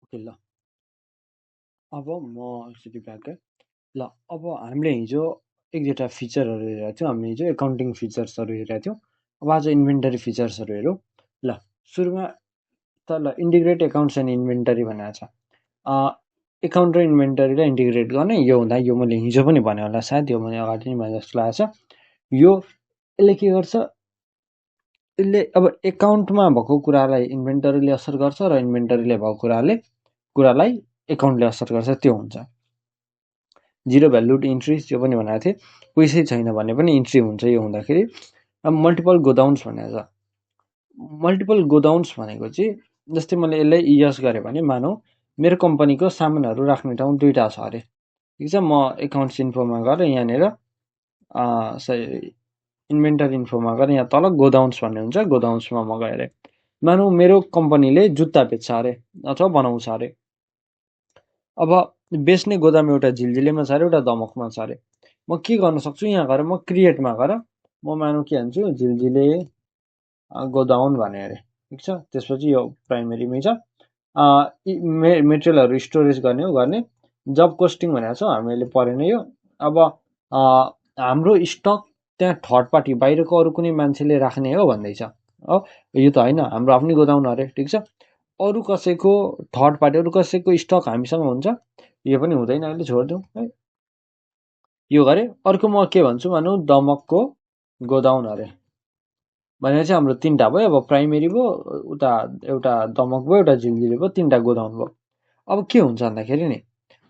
Okay ल अब म एकचोटि ब्याक ल अब हामीले हिजो एक दुईवटा फिचरहरू हेरेको थियौँ हामीले हिजो एकाउन्टिङ फिचर्सहरू हेरेको थियौँ अब आज इन्भेन्टरी फिचर्सहरू हेरौँ ल सुरुमा त ल इन्टिग्रेट एकाउन्ट्स एन्ड इन्भेन्टरी भनेको छ एकाउन्ट र इन्भेन्टरीलाई इन्टिग्रेट गर्ने यो हुँदा यो मैले हिजो पनि भने होला सायद यो मैले अगाडि नै भने जस्तो लागेको छ यो यसले के गर्छ यसले अब एकाउन्टमा भएको कुरालाई इन्भेन्टरीले असर गर्छ र इन्भेन्टरीले भएको कुरालाई एकाउन्टले असर गर्छ त्यो हुन्छ जिरो भ्यालुड इन्ट्रिज यो पनि भनेको थिएँ पैसै छैन भने पनि इन्ट्री हुन्छ यो हुँदाखेरि अब मल्टिपल गोडाउन्स भनेको छ मल्टिपल गोडाउन्स भनेको चाहिँ जस्तै मैले यसलाई युज गरेँ भने मानौ मेरो कम्पनीको सामानहरू राख्ने ठाउँ दुईवटा छ अरे ठिक छ म एकाउन्ट्स इन्फोमा गएर यहाँनिर इन्भेन्टरी इन्फोमा गएर यहाँ तल गोडाउन्स भन्ने हुन्छ गोडाउन्समा म गएर मानौ मेरो कम्पनीले जुत्ता बेच्छ अरे अथवा बनाउँछ अरे अब बेच्ने गोदाम एउटा झिलझिलेमा छ अरे एउटा दमकमा छ अरे म के गर्न सक्छु यहाँ गएर म क्रिएटमा गएर म मानौ के हान्छु झिलझिले गोडाउन भने अरे ठिक छ त्यसपछि यो प्राइमेरीमै छ मेटेरियलहरू स्टोरेज गर्ने हो गर्ने जब कोस्टिङ भनेको छ हामीले परेन यो अब हाम्रो स्टक त्यहाँ थर्ड पार्टी बाहिरको अरू कुनै मान्छेले राख्ने हो भन्दैछ हो यो त होइन हाम्रो आफ्नै गोदाउन अरे ठिक छ अरू कसैको थर्ड पार्टी अरू कसैको स्टक हामीसँग हुन्छ यो पनि हुँदैन अहिले छोडिदिउँ है यो गरेँ अर्को म के भन्छु भनौँ दमकको गोदाउन अरे भनेर चाहिँ हाम्रो तिनवटा भयो अब प्राइमेरी भयो उता एउटा दमक भयो एउटा झिलझिले भयो तिनवटा गोदाउन भयो अब के हुन्छ भन्दाखेरि नि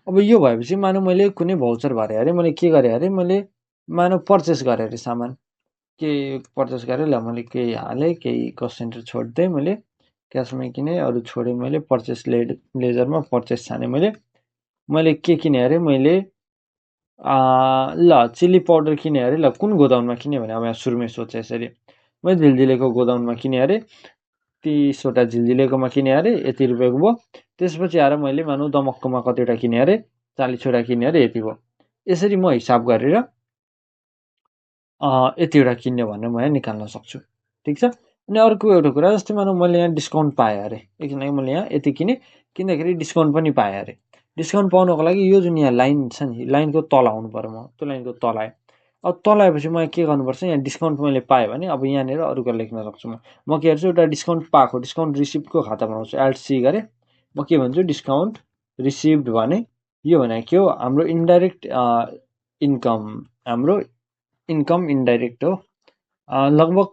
अब यो भएपछि मानौ मैले कुनै भाउचर भरे अरे मैले के गरेँ अरे मैले मानौ परचेस गरेँ अरे सामान के परचेस गरेँ ल मैले केही हालेँ केही कस्ट सेन्टर छोडिदिएँ मैले क्यासमै किनेँ अरू छोडेँ मैले पर्चेस लेजरमा पर्चेस छानेँ मैले के किनेँ अरे मैले ल चिल्ली पाउडर किनेँ अरे ल कुन गोदाउनमा किनेँ भने अब यहाँ सुरुमै सोचेँ यसरी मैले झिलझिलेको गोदाउनमा किनेँ अरे 30वटा झिलझिलेकोमा किनेँ अरे यति रुपियाँको भयो त्यसपछि आएर मैले मानौ दमककोमा कतिवटा किनेँ अरे 40वटा किनेँ अरे यति भयो यसरी म हिसाब गरेर यतिवटा किन्यो भनेर म यहाँ निकाल्न सक्छु ठिक छ अनि अर्को एउटा कुरा जस्तै मानौ मैले यहाँ डिस्काउन्ट पाएँ अरे किनकि मैले यहाँ यति किनेँ किन्दाखेरि डिस्काउन्ट पनि पाएँ अरे डिस्काउन्ट पाउनको लागि यो जुन यहाँ लाइन छ नि लाइनको तल आउनु पर्यो म त्यो लाइनको तल आएँ अब तल आएपछि म के गर्नुपर्छ यहाँ डिस्काउन्ट मैले पाएँ भने अब यहाँनिर अरूको लेख्न सक्छु म के गर्छु एउटा डिस्काउन्ट पाएको डिस्काउन्ट रिसिप्टको खाता बनाउँछु एल्ट सी गरेँ म के भन्छु डिस्काउन्ट रिसिप्ट भने यो भने के हो हाम्रो इन्डाइरेक्ट इन्कम हाम्रो इन्कम इन्डाइरेक्ट हो लगभग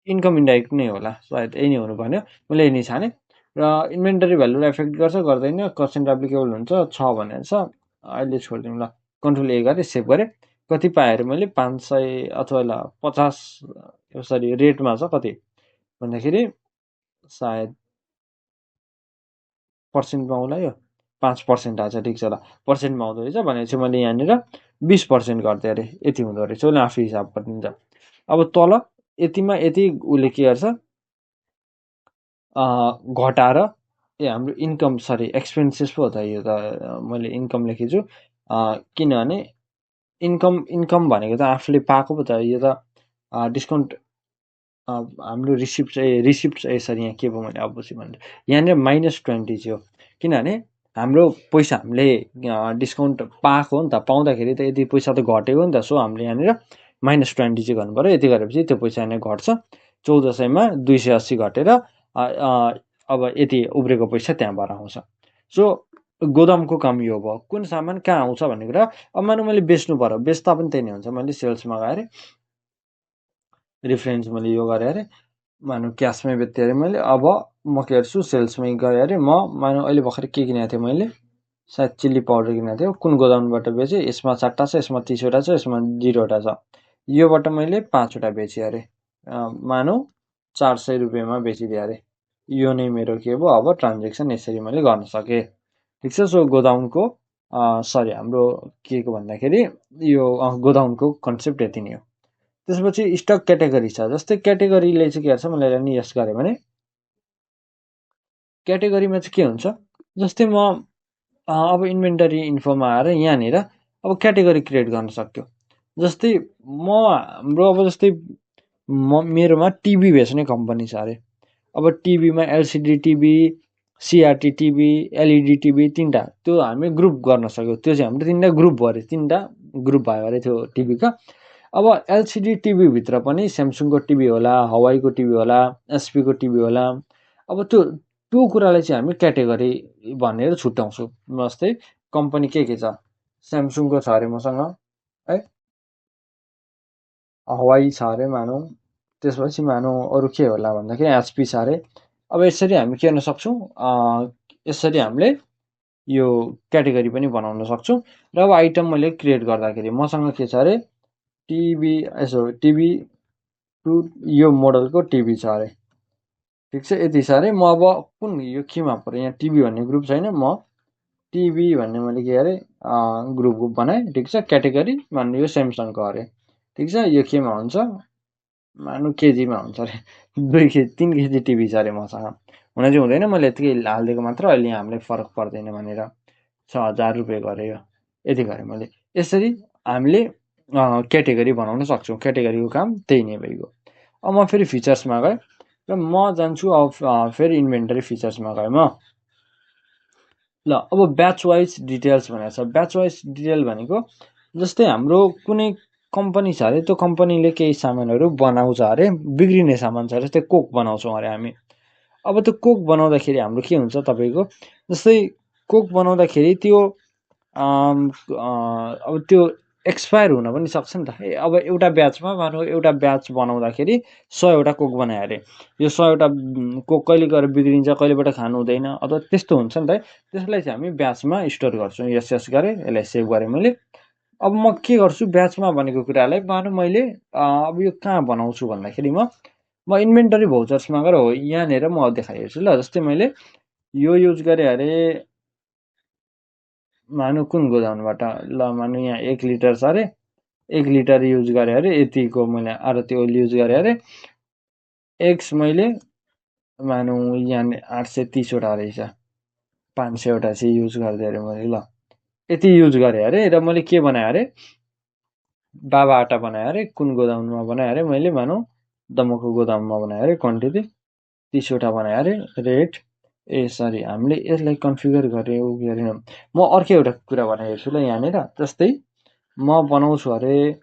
इन्कम इन्डाइरेक्ट नै होला सायद यही नै हुनु पर्ने मैले यही नै छानेँ र इन्भेन्टरी भ्यालुलाई एफेक्ट गर्छ गर्दैन कन्सेन्ट एप्लिकेबल हुन्छ छ भनेर छ अहिले छोडिदिउँ ल कन्ट्रोल ए गरेँ सेभ गरेँ कति पाएँ अरे मैले 500 अथवा ल 50 सरी रेटमा छ कति भन्दाखेरि सायद पर्सेन्टमा आउला यो 5% आएछ ठिक छ ल पर्सेन्टमा आउँदो रहेछ भनेपछि मैले यहाँनिर 20% गरिदिएँ अरे यति हुँदो रहेछ उसले आफै हिसाब गरिदिन्छ अब तल यतिमा यति उसले के गर्छ घटाएर हाम्रो इन्कम सरी एक्सपेन्सेस पो हो त यो त मैले इन्कम लेखेछु किनभने इन्कम भनेको त आफूले पाएको पो त यो त डिस्काउन्ट हाम्रो रिसिप्ट यसरी यहाँ के भयो मैले अब बुझेँ भने यहाँनिर -20 चाहिँ हो किनभने हाम्रो पैसा हामीले डिस्काउन्ट पाएको हो नि त पाउँदाखेरि त यति पैसा त घटेको नि त सो हामीले यहाँनिर -20 चाहिँ गर्नु पऱ्यो यति गरेपछि त्यो पैसा यहाँनिर घट्छ 1400मा 280 घटेर अब यति उब्रेको पैसा त्यहाँबाट आउँछ सो गोदामको काम यो भयो कुन सामान कहाँ आउँछ भन्ने कुरा अब मानौ मैले बेच्नु पर्यो बेच्दा पनि त्यही नै हुन्छ मैले सेल्समा गएर रिफरेन्स मैले यो गरेँ अरे मानौ क्यासमै बेच्थेँ अरे मैले अब म के गर्छु सेल्समै गएँ अरे म मानौ अहिले भर्खर के किनेको थिएँ मैले सायद चिल्ली पाउडर किनेको थियो कुन गोदामबाट बेचेँ यसमा 4वटा छ यसमा 30वटा छ यसमा 0वटा छ योबाट मैले 5वटा बेचेँ अरे मानौ 400 रुपियाँमा बेचिदिएँ अरे यो नै मेरो के भयो अब ट्रान्जेक्सन यसरी मैले गर्न सकेँ ठिक छ सो गोदाउनको सरी हाम्रो के को भन्दाखेरि यो गोदाउनको कन्सेप्ट यति नै हो त्यसपछि स्टक क्याटेगोरी छ जस्तै क्याटेगोरीले चाहिँ के गर्छ मैले यसलाई नि यस गरेँ भने क्याटेगोरीमा चाहिँ के हुन्छ जस्तै म अब इन्भेन्टरी इन्फोमा आएर यहाँनिर अब क्याटेगोरी क्रिएट गर्न सक्यो जस्तै हाम्रो अब जस्तै मेरोमा टिभी बेच्ने कम्पनी छ अरे अब टिभीमा LCD TV CRT TV, LED TV तिनवटा त्यो हामी ग्रुप गर्न सक्यौँ। त्यो चाहिँ हाम्रो तिनवटा ग्रुप भयो अरे, तिनवटा ग्रुप भयो अरे त्यो टिभीका। अब LCD टिभीभित्र पनि स्यामसङको टिभी होला, हवाईको टिभी होला, एचपीको टिभी होला। अब त्यो कुरालाई चाहिँ हामी क्याटेगोरी भनेर छुट्याउँछौँ। जस्तै कम्पनी के छ, स्यामसङको छ अरे मसँग है, हवाई छ अरे मानौँ, त्यसपछि मानौँ अरू के होला भन्दाखेरि एचपी छ अरे। अब यसरी हामी के गर्न सक्छौँ, यसरी हामीले यो क्याटेगोरी पनि बनाउन सक्छौँ। र अब आइटम मैले क्रिएट गर्दाखेरि मसँग के छ अरे, टिभी, यसो टिभी टु यो मोडलको टिभी छ अरे, ठिक छ, यति छ अरे। म अब कुन यो केमा पऱ्यो, यहाँ टिभी भन्ने ग्रुप छैन, म टिभी भन्ने मैले के अरे ग्रुप बनाएँ, ठिक छ। क्याटेगोरी मान्नु यो स्यामसङको अरे, ठिक छ। यो केमा हुन्छ, मानु केजीमा हुन्छ अरे, 2 केजी 3 केजी टिभी छ अरे मसँग। हुन चाहिँ हुँदैन, मैले यतिकै हालिदिएको मात्र, अहिले हामीलाई फरक पर्दैन भनेर 6000 रुपियाँ गरेँ यो, यति गरेँ मैले। यसरी हामीले क्याटेगोरी बनाउन सक्छौँ। क्याटेगोरीको काम त्यही नै भइगयो। अब म फेरि फिचर्समा गएँ र म जान्छु अब फेरि इन्भेन्टरी फिचर्समा गएँ म। ल अब ब्याच वाइज डिटेल्स भनेको छ। ब्याच वाइज डिटेल भनेको जस्तै हाम्रो कुनै कम्पनी छ अरे, त्यो कम्पनीले केही सामानहरू बनाउँछ अरे, बिग्रिने सामान छ अरे, जस्तै कोक बनाउँछौँ अरे हामी। अब त्यो कोक बनाउँदाखेरि हाम्रो के हुन्छ तपाईँको, जस्तै कोक बनाउँदाखेरि त्यो अब त्यो एक्सपायर हुन पनि सक्छ नि त। अब एउटा ब्याचमा मानौँ एउटा ब्याच बनाउँदाखेरि 100वटा कोक बनायो अरे, यो 100वटा कोक कहिले गएर बिग्रिन्छ, कहिलेबाट खानु हुँदैन, अथवा त्यस्तो हुन्छ नि त है। त्यसलाई चाहिँ हामी ब्याचमा स्टोर गर्छौँ। यस गरेँ, यसलाई सेभ गरेँ मैले। अब म के गर्छु, ब्याचमा भनेको कुरालाई मानौँ मैले अब यो कहाँ बनाउँछु भन्दाखेरि म इन्भेन्टरी भाउचर्समा गएर हो यहाँनिर म देखाइहेर्छु ल। जस्तै मैले यो युज गरेँ अरे, मानु कुन गोदाउनबाट, ल मानु यहाँ 1 लिटर छ अरे, 1 लिटर युज गरेँ अरे, यतिको मैले आरती ओइल युज गरेँ अरे, एक्स मैले मानौँ यहाँ 830वटा रहेछ, 500वटा चाहिँ युज गरिदिएँ अरे मैले। ल यति युज गरेँ अरे, र मैले के बनाएँ अरे, बाबा आटा बनाएँ अरे, कुन गोदाममा बनाएँ अरे मैले, मानौँ दमकको गोदाममा बनाएँ अरे, क्वान्टिटी 30वटा बनाएँ अरे, रेट सरी हामीले यसलाई कन्फिगर गऱ्यौँ गरेनौँ। म अर्को एउटा कुरा भनेर हेर्छु ल यहाँनिर। जस्तै म बनाउँछु अरे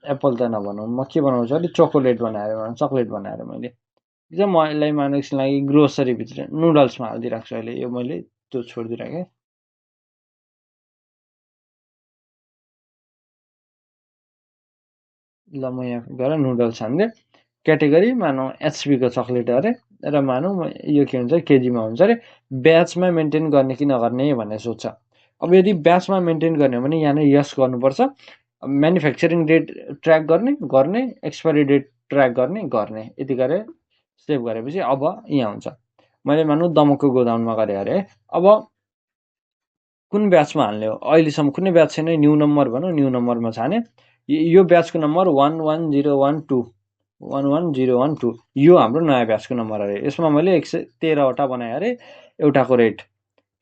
एप्पल त नभनौँ, म के बनाउँछु अरे, चोकोलेट बनाएर चक्लेट बनाएर मैले म यसलाई मानौँ यसको लागि ग्रोसरीभित्र नुडल्समा हालिदिइराख्छु अहिले। यो मैले त्यो छोडिदिइराखेँ। ल म यहाँ गएर नुडल्स हान्दै, क्याटेगोरी मानौँ एचपीको चक्लेट अरे, र मानौँ यो के हुन्छ केजीमा हुन्छ अरे। ब्याचमा मेन्टेन गर्ने कि नगर्ने भनेर सोध्छ। अब यदि ब्याचमा मेन्टेन गर्ने हो भने यहाँनिर यस गर्नुपर्छ। म्यानुफ्याक्चरिङ डेट ट्र्याक गर्ने, एक्सपायरी डेट ट्र्याक गर्ने, यति गरेर सेभ गरेपछि अब यहाँ हुन्छ। मैले मानौँ दमकको गोदाउनमा गरेँ अरे, अब कुन ब्याचमा हाल्ने हो, अहिलेसम्म कुनै ब्याच छैन, न्यू नम्बर भनौँ, न्यू नम्बरमा छाने। यो ब्याचको नम्बर 11012, 11012 यो हाम्रो नयाँ ब्याचको नम्बर अरे। यसमा मैले 113वटा बनाएँ अरे, एउटाको रेट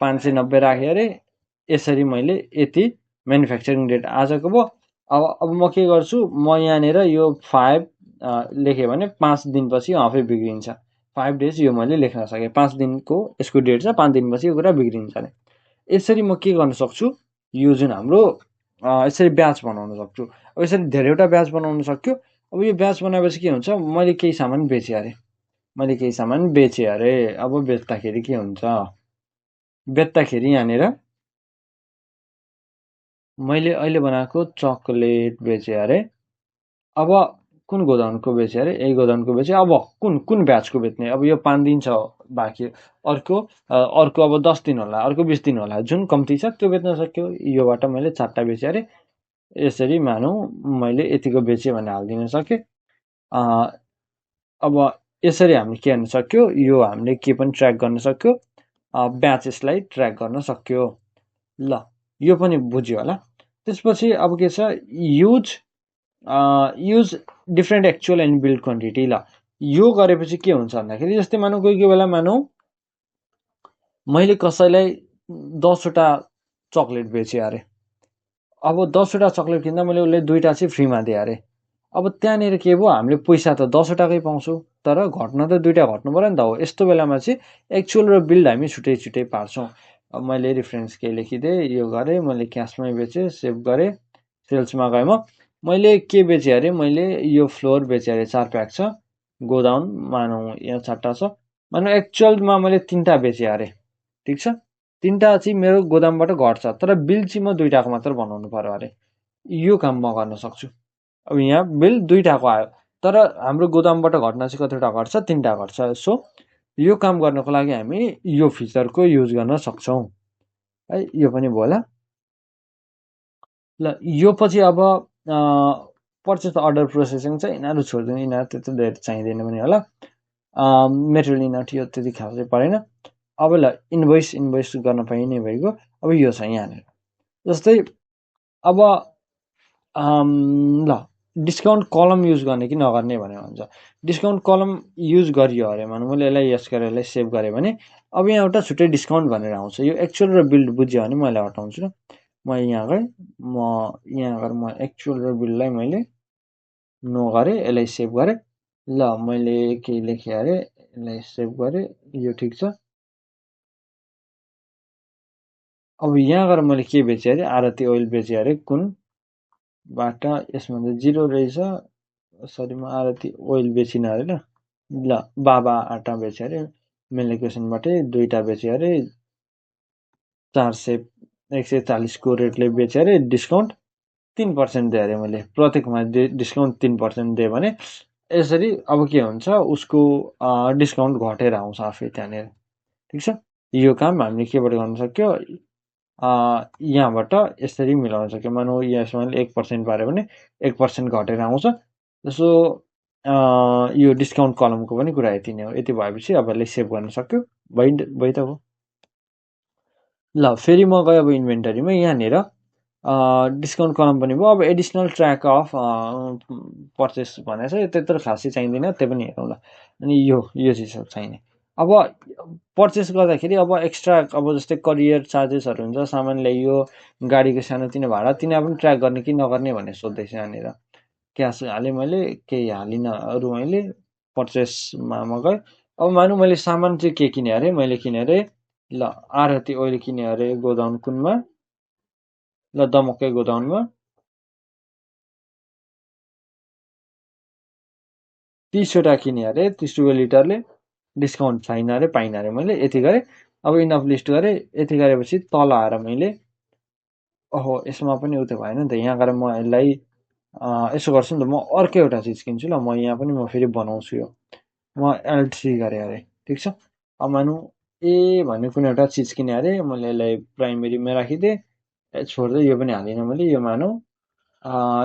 590 राखेँ अरे। यसरी मैले यति म्यानुफ्याक्चरिङ डेट आजको भयो। अब म के गर्छु, म यहाँनिर यो 5 लेखेँ भने 5 दिनपछि आफै बिग्रिन्छ। 5 डेज यो मैले लेख्न सकेँ, 5 दिनको यसको डेट छ, 5 दिनपछि यो कुरा बिग्रिन्छ अरे। यसरी म के गर्न सक्छु, यो जुन हाम्रो यसरी ब्याच बनाउन सक्छु। अब यसरी धेरैवटा ब्याच बनाउन सक्यो। अब यो ब्याच बनाएपछि के हुन्छ, मैले केही सामान बेचेँ अरे, अब बेच्दाखेरि के हुन्छ, बेच्दाखेरि यहाँनिर मैले अहिले बनाएको चक्लेट बेचेँ अरे। अब कुन गोदाउनको बेचेँ अरे, यही गोदाउनको बेचेँ। अब कुन ब्याचको बेच्ने, अब यो 5 दिन छ बाँकी, अर्को अब 10 दिन होला, अर्को 20 दिन होला, जुन कम्ती छ त्यो बेच्न सक्यो। योबाट मैले 4टा बेचेँ अरे। यसरी मानौँ मैले यतिको बेचेँ भनेर हालिदिन सकेँ। अब यसरी हामीले के गर्न सक्यो, यो हामीले के पनि ट्र्याक गर्न सक्यो, ब्याचेसलाई ट्र्याक गर्न सक्यो। ल यो पनि बुझ्यो होला। त्यसपछि अब के छ, use different actual and build quantity. ल यो गरेपछि के हुन्छ भन्दाखेरि, जस्तै मानौँ कोही बेला मानौँ मैले कसैलाई 10वटा चक्लेट बेचेँ अरे। अब 10वटा चक्लेट किन्दा मैले उसले 2टा चाहिँ फ्रीमा दिएँ अरे। अब त्यहाँनिर के भयो, हामीले पैसा त 10वटाकै पाउँछौँ, तर घट्न त दुईटा घट्नु पर्यो नि त। हो यस्तो बेलामा चाहिँ एक्चुअल र बिल्ड हामी छुट्टै छुट्टै पार्छौँ। अब मैले रेफरेन्स केही लेखिदिएँ, यो गरेँ, मैले क्यासमै बेचेँ, सेभ गरेँ, सेल्समा गएँ मैले के बेचेँ अरे, मैले यो फ्लोर बेचेँ अरे, 4 प्याक छ, गोडाउन मानौँ यहाँ 4टा छ, मानौँ एक्चुअलमा मैले 3टा बेचेँ अरे, ठिक छ। 3टा चाहिँ मेरो गोदामबाट घट्छ, तर बिल चाहिँ म 2टाको मात्र बनाउनु पर्यो अरे। यो काम म गर्न सक्छु। अब यहाँ बिल 2टाको आयो, तर हाम्रो गोदामबाट घट्न चाहिँ कतिवटा घट्छ, 3टा घट्छ। सो यो काम गर्नको लागि हामी यो फिचरको युज गर्न सक्छौँ है। यो पनि भयो होला। ल यो पछि अब पर्चेस अर्डर प्रोसेसिङ चाहिँ यिनीहरू छोडिदिउँ, यिनीहरू त्यति धेरै चाहिँदैन पनि होला। मेटेरियल इनट यो त्यति खासै परेन। अब ल इन्भोइस गर्न पाइने भइगयो। अब यो छ यहाँनिर, जस्तै अब ल डिस्काउन्ट कलम युज गर्ने कि नगर्ने भनेर भन्छ। डिस्काउन्ट कलम युज गरियो अरे, भनौँ मैले यसलाई यस गरेर यसलाई सेभ गरेँ भने अब यहाँ एउटा छुट्टै डिस्काउन्ट भनेर आउँछ। यो एक्चुअल र बिल्ड बुझ्यो भने मैले हटाउँछु र म यहाँ गएँ, म एक्चुअल र बिललाई मैले नो गरेँ, यसलाई सेभ गरेँ। ल मैले केही लेखेँ अरे, यसलाई सेभ गरेँ, यो ठिक छ। अब यहाँ गएर मैले के बेचेँ अरे, आरती ओइल बेचेँ अरे, कुनबाट, यसमा त 0 रहेछ, सरी म आरती ओइल बेचिनँ अरे। ल बाबा आटा बेचेँ अरे, मेलिकेसनबाटै 2टा बेचेँ अरे, 140 को रेटले बेचेँ अरे, डिस्काउन्ट 3% दिएँ अरे मैले, प्रत्येकमा डिस्काउन्ट 3% दिएँ भने यसरी अब के हुन्छ, उसको डिस्काउन्ट घटेर आउँछ आफै त्यहाँनिर, ठिक छ। यो काम हामीले केबाट गर्न सक्यो, यहाँबाट यसरी मिलाउन सक्यो। मानौँ यसमा 1% पाऱ्यो भने 1% घटेर आउँछ। जसो यो डिस्काउन्ट कलमको पनि कुरा यति नै हो। यति भएपछि अब यसलाई सेभ गर्न सक्यो, भइ त हो। ल फेरि म गएँ अब इन्भेन्टरीमा, यहाँनिर डिस्काउन्ट कलम पनि भयो। अब एडिसनल ट्र्याक अफ पर्चेस भनेको छ, यो त्यत्रो खासै चाहिँदैन, त्यो पनि हेरौँ ल। अनि यो चिजहरू चाहिने। अब पर्चेस गर्दाखेरि अब एक्स्ट्रा, अब जस्तै करियर चार्जेसहरू हुन्छ, सामान ल्याइयो, गाडीको सानोतिनो भाडा, तिनीहरू पनि ट्र्याक गर्ने कि नगर्ने भनेर सोध्दैछ यहाँनिर। क्यास हालेँ मैले, केही हालिनँ अरू मैले, पर्चेसमा गएँ। अब मानौँ मैले सामान चाहिँ के किनेँ अरे, मैले किनेँ अरे, ल आरती ओइल किनेँ अरे गोदाउन कुनमा, ल दमककै गोदाउनमा 30वटा किनेँ अरे, 30 रुपियाँ लिटरले, डिस्काउन्ट छैन अरे, पाइनँ अरे, मैले यति गरेँ। अब इनफ लिस्ट गरेँ, यति गरेपछि तल आएर मैले ओहो यसमा पनि उयो भएन नि त, यहाँ गएर म यसलाई यसो गर्छु नि त, म अर्को एउटा चिज किन्छु ल, म यहाँ पनि म फेरि बनाउँछु यो, म L3 गरेँ अरे, ठिक छ। अब मानौँ ए भन्ने कुनै एउटा चिज किनेँ अरे, मैले यसलाई प्राइमेरीमा राखिदिएँ, छोड्दै यो पनि हालिनँ मैले, यो मानौँ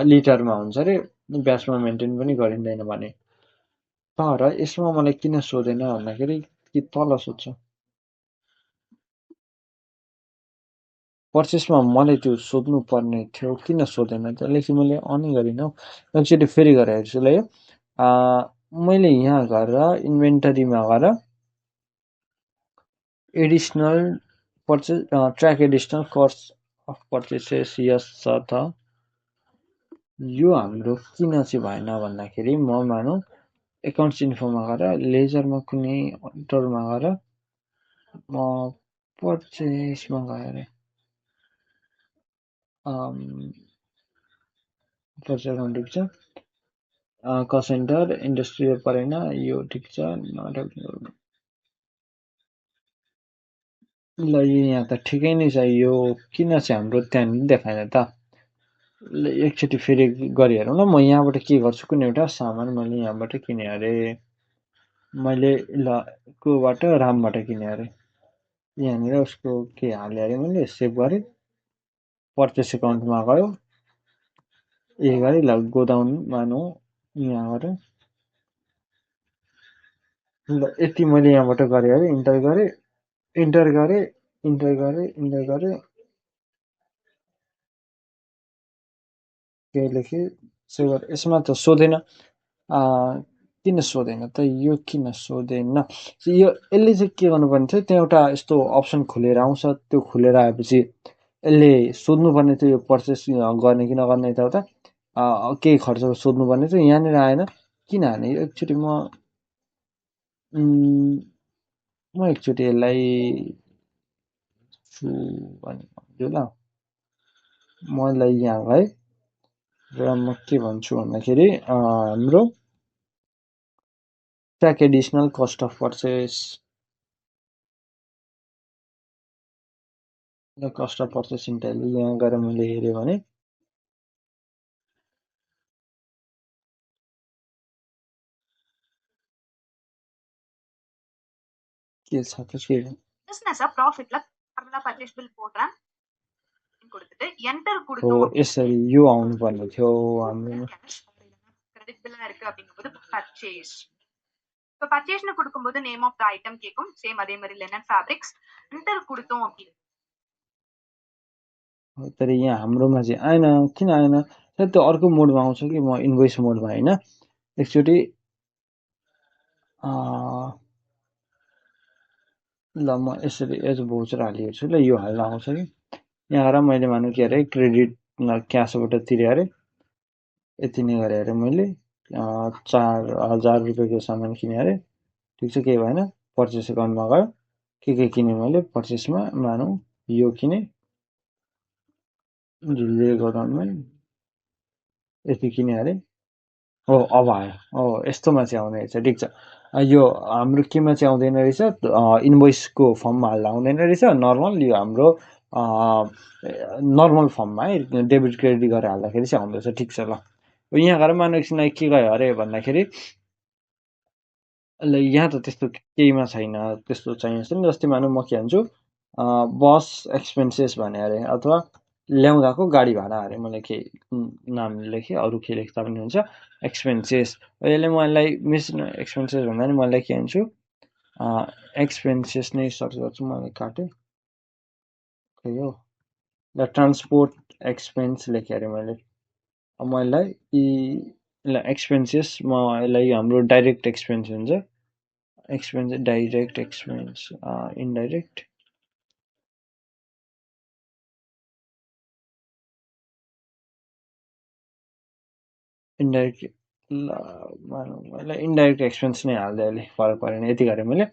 लिटरमा हुन्छ अरे, ब्याचमा मेन्टेन पनि गरिँदैन भने। तर यसमा मलाई किन सोधेन भन्दाखेरि, कि तल सोध्छ पर्चेसमा मलाई त्यो सोध्नु पर्ने थियो, किन सोधेन त्यसले कि मैले अनै गरिनँ हौ। एकचोटि फेरि गरेर हेर्छु ल। यो मैले यहाँ गएर इन्भेन्टरीमा गएर additional purchase track additional cost of purchases यस छ त। यो हाम्रो किन चाहिँ भएन भन्दाखेरि, म मानौँ एकाउन्ट्स इन्फोमा गएर लेजरमा कुनै अडिटरमा गएर म पर्चेसमा गएर पर्चेस अकाउन्ट ठिक छ, कस्ट सेन्टर इन्डस्ट्रियल परेन, यो ठिक छ। ल यो यहाँ त ठिकै नै छ, यो किन चाहिँ हाम्रो त्यहाँनिर देखाएन त। ल एकचोटि फेरि गरी हेरौँ ल। म यहाँबाट के गर्छु, कुनै एउटा सामान मैले यहाँबाट किनेँ अरे, मैले ल कोबाट रामबाट किनेँ अरे, यहाँनिर उसको के हालेँ अरे, मैले सेभ गरेँ, पर्चेस एकाउन्टमा गयो, ए गरेँ, ल गोदाउन मानौँ यहाँ गरेँ, ल यति मैले यहाँबाट गरेँ अरे, इन्टर गरेँ, केही लेखेँ, सेभ गरेँ। यसमा त सोधेन, किन सोधेन त, यो किन सोधेन, यो यसले चाहिँ के गर्नुपर्ने थियो, त्यहाँ एउटा यस्तो अप्सन खुलेर आउँछ, त्यो खुलेर आएपछि यसले सोध्नुपर्ने थियो यो पर्चेस गर्ने कि नगर्ने, यताउता केही खर्च सोध्नुपर्ने थियो, यहाँनिर आएन, किन हाने। एकचोटि म म एकचोटि यसलाई छु भने भन्छु ल मलाई यहाँलाई र म के भन्छु भन्दाखेरि हाम्रो track additional cost of purchase cost of purchase entirely यहाँ गएर मैले हेरेँ भने के छ त के பிசினஸ ப்ராஃபிட்ல ஃபார்முலா பர்ச்சேஸ் பில் போடுறேன் கொடுத்துட்டு என்டர் हो கொடுத்தோம் यसरी यो आउनु पर्ने थियो हाम्रो கேஷ் கிரெடிட் பில்லா இருக்கு அப்படிங்கும்போது பர்ச்சேஸ் இப்போ பர்ச்சேஸ்னு கொடுக்கும்போது நேம் ஆஃப் த ஐட்டம் கேட்கும் சேம் அதே மாதிரி லெனன் ஃபேப்ரிக்ஸ் என்டர் கொடுத்தோம் அப்படின்னு तर यहाँ हाम्रोमा चाहिँ आएन किन आएन सायद त्यो अर्को मोडमा आउँछ कि म इन्भोइस मोडमा होइन एकचोटि ल म यसरी एज भोचर हालिहेर्छु छु ल यो हाल्दा आउँछ कि यहाँ आएर मैले मानु के अरे क्रेडिट क्यासबाट तिरेँ अरे यति नै गरेँ अरे मैले 4000 रुपियाँको सामान किनेँ अरे ठिक छ केही भएन पर्चेस एकाउन्टमा गयो के किनेँ मैले पर्चेसमा मानौँ यो किनेँ झुल्ले एकाउन्टमै यति किनेँ अरे हो अब आयो हो यस्तोमा चाहिँ आउने रहेछ ठिक छ यो हाम्रो केमा चाहिँ आउँदैन रहेछ इन्भोइसको फर्ममा हाल्दा आउँदैन रहेछ नर्मल यो हाम्रो नर्मल फर्ममा है डेबिट क्रेडिट गरेर हाल्दाखेरि चाहिँ आउँदो रहेछ ठिक छ ल यहाँ गएर मानु एकछिन के गयो अरे भन्दाखेरि ल यहाँ त त्यस्तो केहीमा छैन त्यस्तो चाहिन्छ नि जस्तै मानौँ म के भन्छु बस एक्सपेन्सेस भने अरे अथवा ल्याउँदाको गाडी भाडा अरे मैले के नाम लेखेँ अरू के लेख्दा पनि हुन्छ एक्सपेन्सेस यसले म यसलाई मिस एक्सपेन्सेस भन्दा नि मैले के भन्छु एक्सपेन्सेस नै सर्च गर्छु मैले काटेँ खै हो ल ट्रान्सपोर्ट एक्सपेन्स लेखेँ अरे मैले अब म यसलाई एक्सपेन्सेस म यसलाई हाम्रो डाइरेक्ट एक्सपेन्स हुन्छ expense direct expense indirect indirect indirect expense नै हाल्दै अहिले फरक परेन यति गरेँ मैले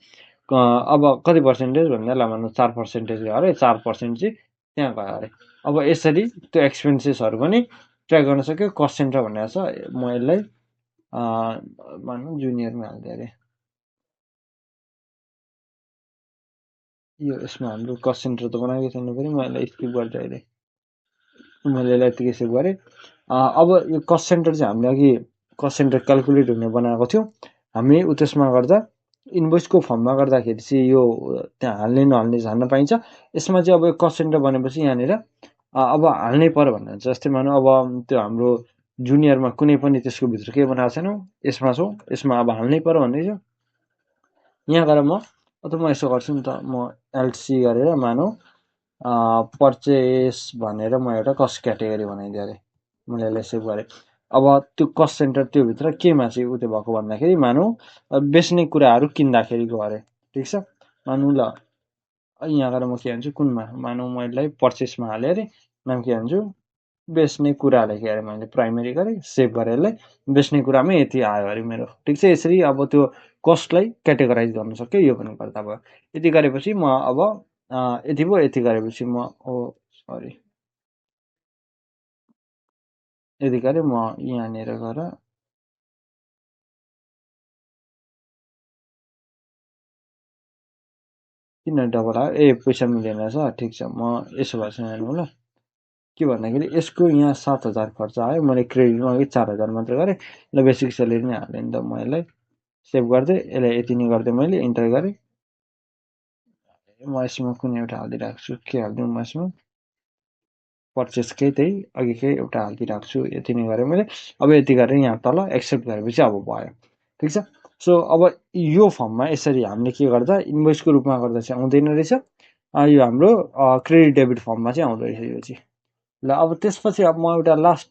अब कति पर्सेन्टेज भन्दा ल मानु 4% गयो अरे 4% चाहिँ त्यहाँ गयो अरे अब यसरी त्यो एक्सपेन्सेसहरू पनि ट्र्याक गर्न सक्यो कस्ट सेन्टर भनेको छ म यसलाई मानौँ जुनियरमा हाल्दै अरे यो यसमा हाम्रो कस्ट सेन्टर त बनाएकै छैन पनि म यसलाई स्किप गर्छु अहिले मैले यसलाई यतिकै सेभ गरेँ अब यो कस्ट सेन्टर चाहिँ हामीले अघि कस्ट सेन्टर क्यालकुलेट हुने बनाएको थियो हामी त्यसमा गर्दा इन्भोइसको फर्ममा गर्दाखेरि चाहिँ यो त्यहाँ हाल्ने नहाल्ने जान्न पाइन्छ यसमा चाहिँ अब यो कस्ट सेन्टर बनेपछि यहाँनिर अब हाल्नै पर्यो भन्ने हुन्छ जस्तै मानौँ अब त्यो हाम्रो जुनियरमा कुनै पनि त्यसको भित्र केही बनाएको छैनौँ यसमा छौँ यसमा अब हाल्नै पर्यो भन्दैछ यहाँ गएर म अथवा म यसो गर्छु नि त म एलसी गरेर मानौँ पर्चेस भनेर म एउटा कस्ट क्याटेगोरी बनाइदिएँ अरे मैले यसलाई सेभ गरेँ अब त्यो कस्ट सेन्टर त्योभित्र केमा चाहिँ उत्यो भएको भन्दाखेरि मानौँ बेच्ने कुराहरू किन्दाखेरिको अरे ठिक छ मानौँ ल यहाँ गएर म के भन्छु कुनमा मानौँ म यसलाई पर्चेसमा हालेँ अरे नाम के भन्छु बेच्ने कुरा लेखेँ अरे मैले प्राइमेरी गरेँ सेभ गरेँ यसलाई बेच्ने कुरामै यति आयो अरे मेरो ठिक छ यसरी अब त्यो कस्टलाई क्याटेगोराइज गर्न सक्यो यो पनि गर्दा भयो यति गरेपछि म अब यति भयो यति गरेपछि म सरी यति गरेँ म यहाँनिर गएर किन डबल आयो ए पैसा मिलेन रहेछ ठिक छ म यसो गर्छु हेर्नु ल के भन्दाखेरि यसको यहाँ 7000 खर्च आयो मैले क्रेडिटमा अघि 4000 मात्र गरेँ ल बेसिक स्यालेरी नै हालेँ नि त म यसलाई सेभ गर्दै यसलाई यति नै गर्दै मैले इन्टर गरेँ म यसमा कुनै एउटा हालिदिइरहेको छु के हालिदिउँ म यसमा पर्चेसकै त्यही अघिकै एउटा हालिदिइरहेको छु यति नै गरेँ मैले अब यति गरेर यहाँ तल एक्सेप्ट गरेपछि अब भयो ठिक छ सो अब यो फर्ममा यसरी हामीले के गर्दा इन्भोइसको रूपमा गर्दा चाहिँ आउँदैन रहेछ यो हाम्रो क्रेडिट डेबिट फर्ममा चाहिँ आउँदो रहेछ यो चाहिँ ल अब त्यसपछि अब म एउटा लास्ट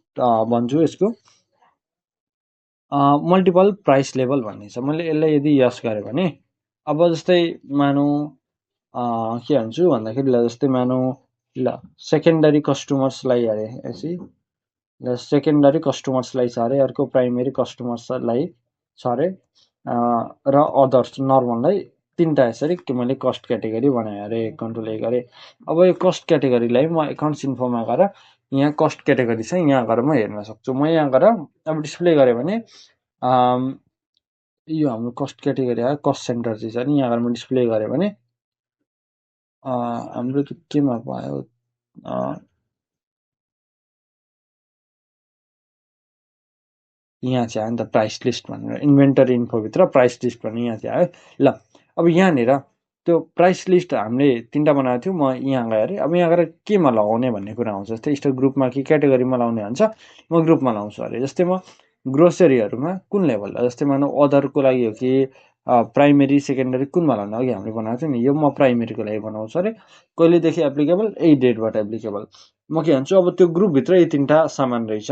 भन्छु यसको मल्टिपल प्राइस लेभल भन्ने छ मैले यसलाई यदि यस गरेँ भने अब जस्तै मानौँ के भन्छु भन्दाखेरि ल जस्तै मानौँ ल सेकेन्डरी कस्टमर्सलाई अरे यसै ल सेकेन्डरी कस्टमर्सलाई छ अरे अर्को प्राइमेरी कस्टमर्सलाई छ अरे र अदर्स नर्मललाई तीनटा यसरी मैले कस्ट क्याटेगोरी बनाएँ अरे कन्ट्रोल ए गरेँ। अब यो कस्ट क्याटेगोरीलाई म एकाउन्ट्स इन्फोमा गएर यहाँ कस्ट क्याटेगोरी छ यहाँ गएर म हेर्न सक्छु। म यहाँ गएर अब डिस्प्ले गरेँ भने यो हाम्रो कस्ट क्याटेगोरी आयो, कस्ट सेन्टर चाहिँ छ नि, यहाँ गएर म डिस्प्ले गरेँ भने हाम्रो केमा भयो यहाँ चाहिँ आयो नि त प्राइस लिस्ट भनेर, इन्भेन्टरी इन्फोभित्र प्राइस लिस्ट भन्ने यहाँ चाहिँ आयो। ल अब यहाँनिर त्यो प्राइस लिस्ट हामीले तीनटा बनाएको थियौँ, म यहाँ गएँ अरे। अब यहाँ गएर केमा लगाउने भन्ने कुरा आउँछ। जस्तै स्टक ग्रुपमा कि क्याटेगोरीमा लगाउने भन्छ, म ग्रुपमा लाउँछु अरे। जस्तै म ग्रोसरीहरूमा कुन लेभल, जस्तै मानौ अदरको लागि हो कि प्राइमेरी सेकेन्डरी कुनमा लाउने, अघि हामीले बनाएको थियो नि, यो म प्राइमेरीको लागि बनाउँछु अरे। कहिलेदेखि एप्लिकेबल, यही डेटबाट एप्लिकेबल। म के भन्छु, अब त्यो ग्रुपभित्र यी तीनटा सामान रहेछ,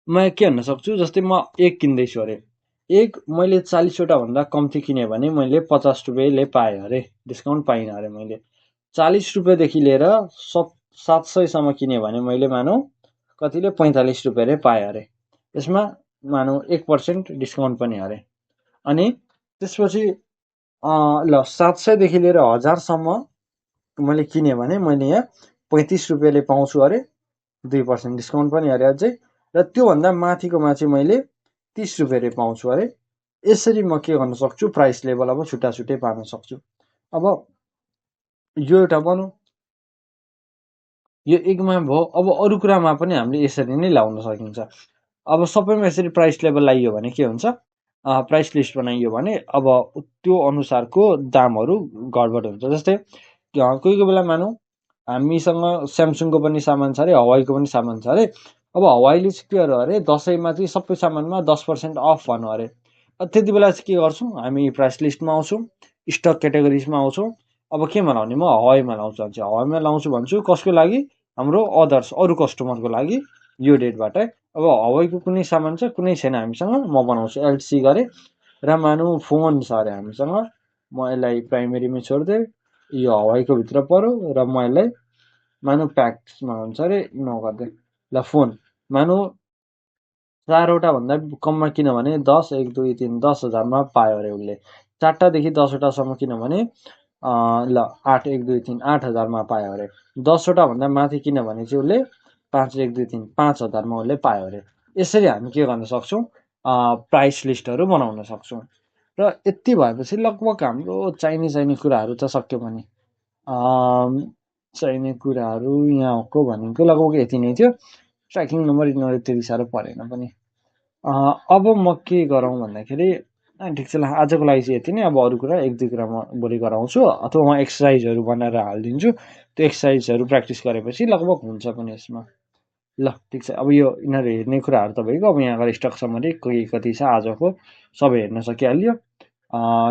म के भन्न सक्छु। जस्तै म एक किन्दैछु अरे, एक मैले 40वटा भन्दा कम्ती किनेँ भने मैले 50 रुपियाँले पाएँ अरे, डिस्काउन्ट पाइनँ अरे। मैले 40 रुपियाँदेखि लिएर 700सम्म किनेँ भने मैले मानौ कतिले 45 रुपियाँले पाएँ अरे। यसमा मानौ 1% डिस्काउन्ट पनि अरे। अनि त्यसपछि ल 700देखि लिएर 1000सम्म मैले किनेँ भने मैले यहाँ 35 रुपियाँले पाउँछु अरे, 2% डिस्काउन्ट पनि अरे अझै। र त्योभन्दा माथिकोमा चाहिँ मैले 30 रुपियाँले पाउँछु अरे। यसरी म के गर्न सक्छु, प्राइस लेभल अब छुट्टा छुट्टै पार्न सक्छु। अब यो एउटा भनौँ, यो एकमा भयो। अब अरू कुरामा पनि हामीले यसरी नै लाउन सकिन्छ। अब सबैमा यसरी प्राइस लेभल लगाइयो भने के हुन्छ, प्राइस लिस्ट बनाइयो भने अब त्यो अनुसारको दामहरू गडबड हुन्छ। जस्तै कोही कोही बेला मानौँ हामीसँग स्यामसङको पनि सामान छ अरे, हवाईको पनि सामान छ अरे। अब हवाईले चाहिँ के गर्यो अरे, दसैँमा चाहिँ सबै सामानमा 10% अफ भन्नु अरे। त्यति बेला चाहिँ के गर्छौँ हामी, प्राइस लिस्टमा आउँछौँ, स्टक क्याटेगोरिजमा आउँछौँ। अब केमा लाउने, म हवाईमा लाउँछु भन्छु, हवाईमा लाउँछु भन्छु। कसको लागि, हाम्रो अदर्स अरू कस्टमरको लागि यो डेटबाटै। अब हवाईको कुनै सामान छ, कुनै छैन हामीसँग, म बनाउँछु एलसी गरेँ। र मानौँ फोन छ अरे हामीसँग, म यसलाई प्राइमेरीमै छोडिदिएँ, यो हवाईको भित्र पऱ्यो। र म यसलाई मानौँ प्याक्समा हुन्छ अरे, नगरिदिएँ। ल फोन मानौँ 4वटा भन्दा कममा किनभने 10, 1, 2, 3, 10,000मा पायो अरे उसले। 4टादेखि 10वटासम्म किनभने ल 8, 1, 2, 3, 8,000मा पायो अरे। 10वटा भन्दा माथि किनभने चाहिँ उसले 5, 1, 2, 3, 5,000मा उसले पायो अरे। यसरी हामी के गर्न सक्छौँ, प्राइस लिस्टहरू बनाउन सक्छौँ। र यति भएपछि लगभग हाम्रो चाहिने कुराहरू त सक्यो पनि। चाहिने कुराहरू यहाँको भनेको लगभग यति नै थियो। ट्र्याकिङ नम्बर यिनीहरू त्यति साह्रो परेन पनि। अब म के गरौँ भन्दाखेरि, ठिक छ ल, आजको लागि चाहिँ यति नै। अब अरू कुरा 1-2 कुरा म भोलि गराउँछु, अथवा म एक्सर्साइजहरू बनाएर हालिदिन्छु। त्यो एक्सर्साइजहरू प्र्याक्टिस गरेपछि लगभग हुन्छ पनि यसमा। ल ठिक छ। अब यो यिनीहरू हेर्ने कुराहरू तपाईँको, अब यहाँ गएर स्टक समरी कति छ आजको सबै हेर्न सकिहाल्यो।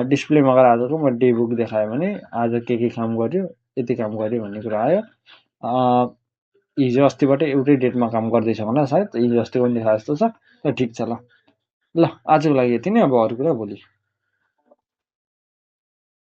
डिस्प्लेमा गएर आजको म डे बुक देखाएँ भने आज के काम गर्यो, यति काम गर्यो भन्ने कुरा आयो। हिजो अस्तिबाट एउटै डेटमा काम गर्दैछ होला सायद, हिजो अस्ति पनि देखाए जस्तो छ। ल ठिक छ ल। ल आजको लागि यति नै, अब अरू कुरा भोलि।